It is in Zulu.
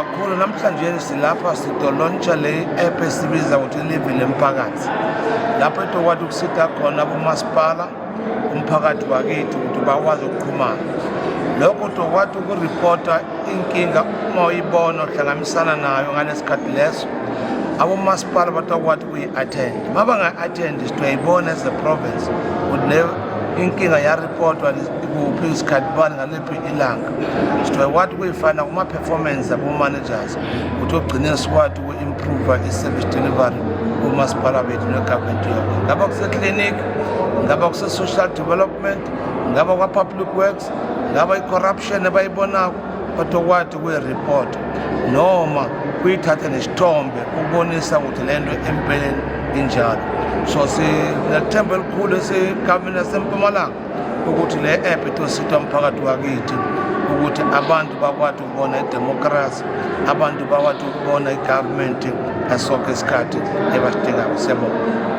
Kakhulu namhlanje silapha sito-launcha le app esibiza ukuthi Livi Lemphakathi, lapho etokwathi ukusita khona abomasipala, umphakathi wakithi, ukuthi bakwazi ukuxhumana. Lokho tokwathi ukuripota inkinga uma uyibona uhlangamisana nayo ngalesikhathi leso, abomasipala batokwathi ukuyi-attend. Uma bangayi-attend, sitoyibona as a province ukuthi leyo inkinga yaripotwa kuphi, isikhathi bani, ngaliphi ilanga. Sitokwathi ukuyifana kuma-performance abo-managers ukuthi ogcine sikwathi uku-improve i-service delivery kumasipala bethu ne-government yonke, ngaba kuse-clinic, ngaba kuse-social development, ngaba kwa-public works, ngaba i-corruption abayibonako, batokwathi ukuyiripota noma kuyithathe nesithombe ukubonisa ukuthi le nto empeleni injalo. So sinethemba elikhulu esigovernment yaseMpumalanga ukuthi le app itosita umphakathi wakithi ukuthi abantu bakwazi ukubona idemocracy, abantu bakwazi ukubona i-government ngasonke isikhathi ebasidingayo. Siyabonga.